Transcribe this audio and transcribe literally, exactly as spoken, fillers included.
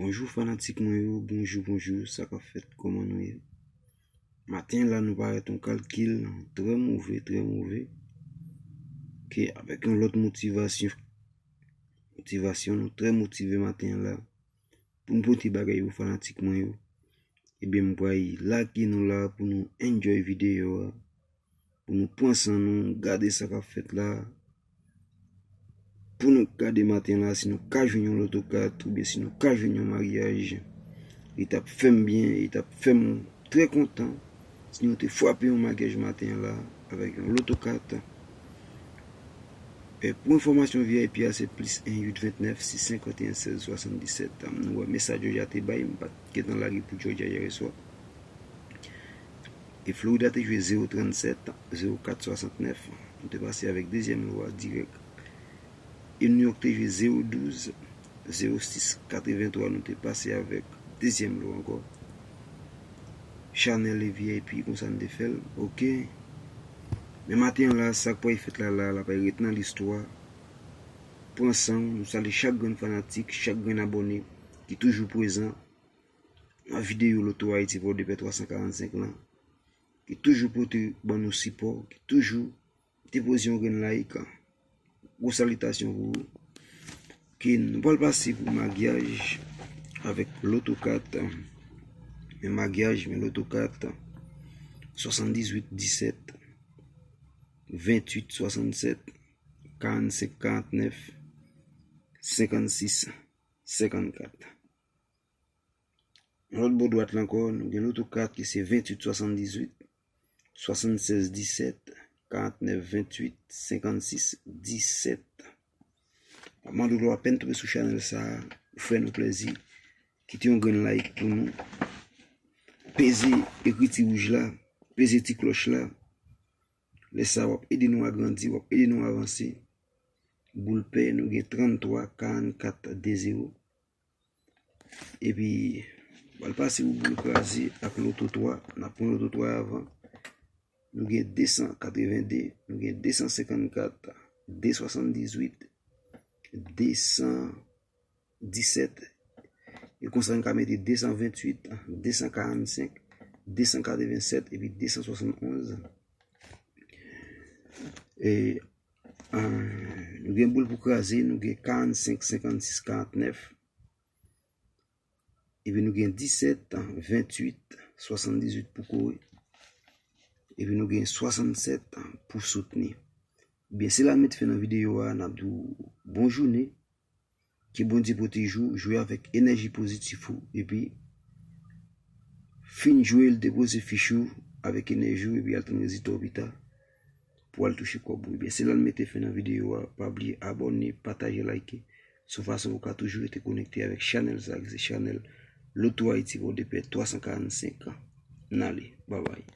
Bonjou fanatik mwen yo, bonjou, bonjou, sa k ap fèt, kòman nou ye? Maten la nou parèt yon kalkil trè move, trè move, ke avèk yon lòt motivasyon, motivasyon nou trè motive maten la pou n pote bagay pou fanatik mwen yo. Ebyen m pral lage nou la pou nou enjoy videyo a, pou nou pran san nou, gade sa k ap fèt la, pou nou gade maten la si nou ka jwenn yon loto kat oubyen si nou ka jwenn yon maryaj. Li t ap fè m byen, li t ap fè m trè kontan si nou te frape yon maryaj maten la avèk yon loto kat. E pou enfòmasyon V I P a se plis en uit ventnèf sis senkanteyen sèz swasanndisèt. Nou wè mesaj Georgia te bay, m pa t gentan lage pou Georgia yè swa. E Florida te jwe zewo trannsèt, zewo kat swasantnèf. Nou te pase avèk dezyèm lo a dirèk. E New York te jwe zewo douz, zewo sis katreventwa. Nou te pase avèk dezyèm lo ankò. Chanèl e V I P, konsa n te fè l. Oke. Men maten an la, sa k pral fèt la, la, l ap ret nan listwa. Pran san w, nou salye chak grenn fanatik, chak grenn abòne ki toujou prezan nan videyo Loto Ayiti Pòdepè twa san karannsenk lan, ki toujou pote ban nou sipò, ki toujou depoze yon grenn like. Gwo salitasyon pou ou. Ke nou pral pase pou maryaj avèk loto kat. Men maryaj, men loto kat. Swasanndizuit disèt, venntuit swasannsèt, karannsenk karantnèf, senkannsis senkannkat. Lòt bò dwat la ankò, nou gen loto kat ki se venntuit swasanndizuit, swasannsèz disèt, karantnèf venntuit, senkannsis disèt. M ap mande w lè w apèn tonbe sou chanèl sa a, ou fè nou plèzi, kite yon grenn like pou nou. Peze ekriti wouj la, peze ti klòch la. Lè sa a, w ap ede nou agrandi, w ap ede nou avanse. Boul pè, nou gen tranntwa karannkat de zewo. Epi, m pral pase pou boul kraze ak loto twa. N ap pran loto twa avan. Nou gen de san katrevende, nou gen de san senkannkat, de swasanndizwit, de san disèt. E konsa, n ka mete de san venntuit, de san karannsenk, de san katrevensèt epi de san swasannonz. E, ah, nou gen boul pou kraze, nou gen karannsenk, senkannsis, karantnèf. Epi nou gen disèt, venntuit, swasanndizuit pou kore. Epi nou gen swasannsèt pou soutni. Byen, se la n met fen nan videyo a, n ap di w bon jounen. Ke Bondye pwoteje w, jwe avèk enèji pozitif ou, epi fin jwe l, depoze fich ou avèk enèji w, epi al tann rezilta w pita pou al touche kòb ou. Ebyen, se la n mete fen nan videyo a. Pa bliye abòne, pataje, like, sou fason pou w ka toujou rete konekte avèk chanèl sa a, ki se chanèl Loto Ayiti Pòdepè twa san karannsenk. N ale, babay.